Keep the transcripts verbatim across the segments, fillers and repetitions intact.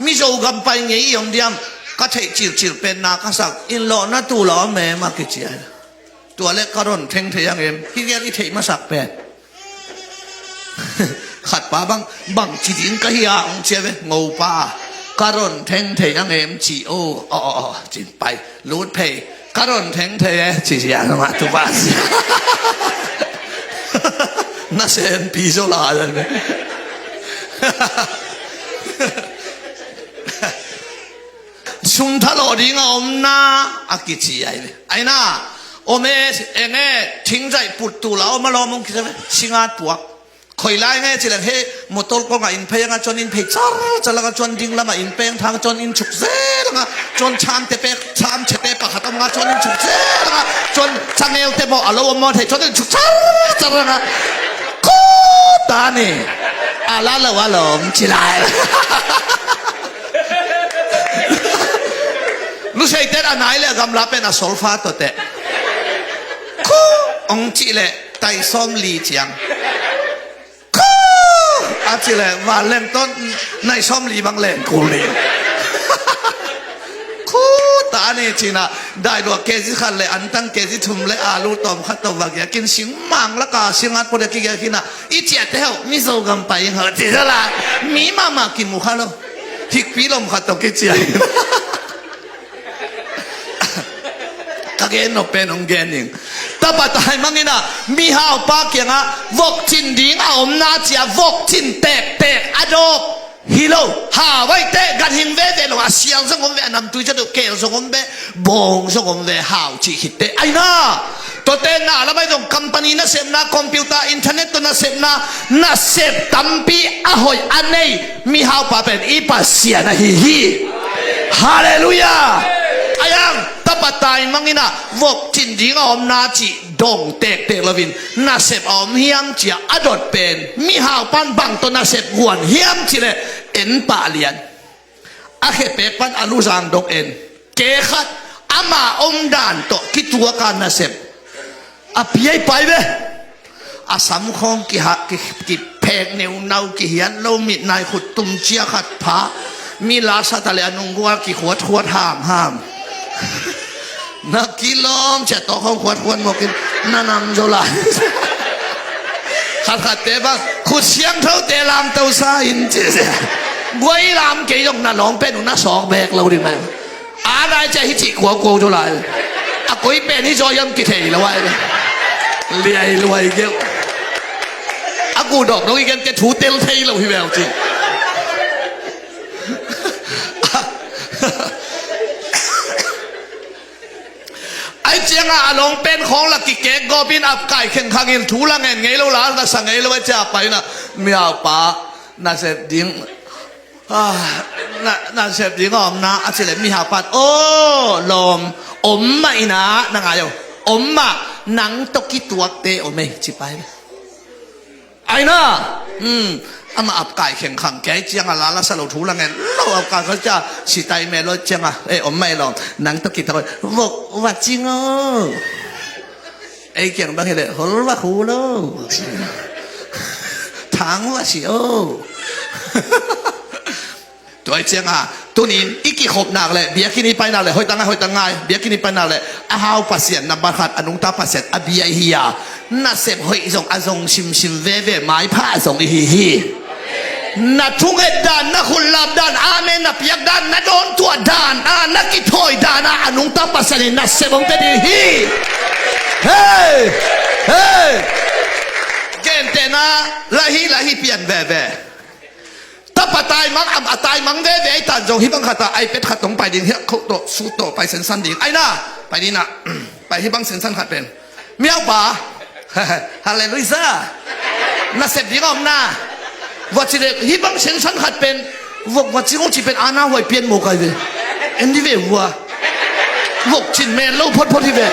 Mizo gam pai ngei i om diam? Ka theih cilhcilh pen na ka sak, innlawhna tul a om em a kici a. Tua le ka ron theng thei ang em? Hi gel i theih masak pen. Khatpa bang, bang ci ding ka hi a hong ci a ve, ngopa. Ka ron theng thei ang em ci, o, o, o, o, cin pai. Lut phei. Ka ron theng thei e, ci sia na ma tu ba sia. Na sen pi zo la dan ve. Sum thalawh ding a om na a kici ai ve. Ai na, om e, eng e, thingzaih put tul a om a lawm hong kici ve. Singat puak. Khoi lai nge ci leng he, motor kong a inn phei ang a, chuan inn phei char char ang a, chuan ding lam a inn peng thang, chuan inn chuk zel ang a, chuan chham te pek, chham chhe te pakhat om ang a, chuan inn chuk zel ang a, chuan changel te maw a lo om maw thei, chuan inn chuk char char ang a. Kawt ta ni. A la lo a lawm ci lai. Lusei ten a nai le a gamla pen a solfa tawh teh. Khu ong cih leh tai sawm li ciang. Khu a cih leh van leng tawn nai sawm li bang leng kul ni. Khu ta ni cina dai lua kezi khat le antang kezi thum le alu tawm khat tawh va giakin sing mang laka singat pawh le kigiakin a i ciah te heuh Mizo gam pai ing heuh ci zala mi mahmah kimu kha lo. Hikpi lom khat tawh kiciah in. Ka gen nop pen hong gen ning. Tapa taimang in a mihaupa kiangah vok cin ding a om na cia vok cin tektek a dawk hi lo. Hau aih teh ganhing veve lo a sial zong om ve a namtui ca deuh kel zong om ve bawng zong om ve hau cih khit teh aina. Tuate na lamai zong company nasepna computer internet tawh nasepna nasep tampi a hoih a nei mihaupa pen i Pasian ahi hi. Halleluiah. Aiang tapa taimang in a vok cin ding a om na cih dong tektek loin nasep a om hiam cia a dot pen mihaupan bang tawh nasep guan hiam cih leh en pah lian. A khepek pan a luzang dong en. Kekhat ama om dan tawh kituaka nasep a piai pai ve. A samkhawng kiha kiphek neunau kihiat lo mitnai khut tum cia khat pha. Mi la sata le a nunggual kikhuatkhuat hamham. Na kilawm cia tawkhawng khuatkhuat mawkin na nam zo lai. Khatkhatte bang khut siangthote lamtosa in ci. Guai lam kei zong na lawng pen uh na sawk bek lo ding mai. A nai cia hi cih kuaukuau zo lai. A koi pen hi zaw hiam kithei lo ai. Liai luai geuh. A kudawk dong i gen ke thu tel thei lo hi veu ci. Ai cianga a lawng pen khawng la kikek gawpin ap kai khengkhangin thu la ngen ngei lo la la sa ngei lo ai cia paina miaupa nasep ding. Ah, na, nasep ding a om na a cileh mihaupan aw lawm om mah ina na ngai aw om mah nang tawh kituakte om ei ci pai. Aina. Ama ap kai khengkhang kei cianga la la sa lo thu la ngen lo ap kai kha cia sitai me lo cianga e om mah i lawm nang tawh kituak vok va cing aw. Ei kiang bang hileh hol va khu lo. Thang va si aw. Tua i cianga tunin i kikhop nak leh biakinn i pai nak leh hoih tangai hoih tangai biakinn i pai nak leh a hau Pasian nambat khat a nungta Pasian a bia i hi a nasep hoih zong a zong simsim veve maipha a zong i hi hi. Na thunget dan na khullap dan amen na piak dan na dawntuah dan a na kithawi dan a a nungta Pasian in nasep hong pia ding hi. Hei. Hei. Gentehna lahi lahi pian veve. Tapa taimang am a taimang veve ai tan zong hibang khata ai pet khat tong pai ding hiak khoh tawh su tawh pai sensan ding aina. Pai dina. Pai hibang sensan khat pen miaupa. Halleluiah. Nasep ding a om na. Vua ci le hibang sensan khat pen vok vua cing ong ci pen ana huai pian mo kai ve. En di ve vua. Vok cin mel lo photphot hi ve.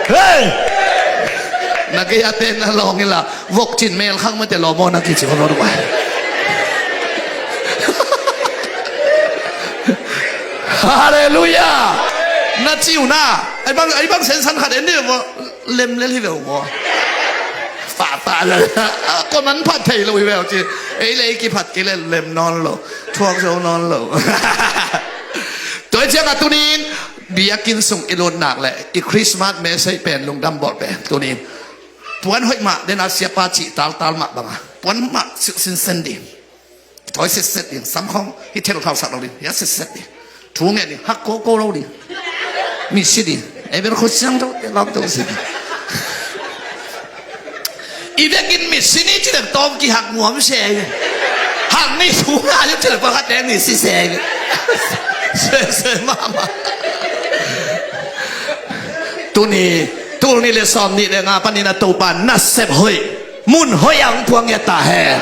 Hei. Na kei a ten na lawng ila vok cin mel khang mate lawm aw na kici photphot vai. Halleluiah. Na ciu na ai bang ai bang sensan khat en di ve vua. Lemlel hi ve uh maw? Fap Kuaman phat thei lo hi ve aw ci. Ei le ei kiphat kei le lem nawn lo, thuak zo nawn lo. Tua hi ciangah tunin biakinn sung i lut nak le i Christmas message pen lungdam bawl pen tunin puan hoih mah dena siapa cih taltal mah banga puan mah silh sinsen ding. Thawi setset ding, sam khawng hi thel khausak lo ding, hia setset ding. Thu ngen ding, hak koko lo ding. Misi ding. Ei bel khut siang tho te lawm tho si ding. I vekin misi ni ci dek tawm kihak nuam se. Hak ni thu nga ci dek pakhat dek ni si se. Se se mama. Tuni, tul ni le sawm ni le nga panin a Topa nasep hoih mun hoih a hong puang ia ta hen.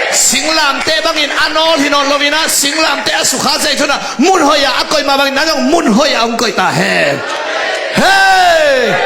Singlamteh bangin a nawl hi nawn lo in a singlamteh a sukha zai thuna mun hoih a a koih mah bangin na zong mun hoih a hong koih ta hen. Hei!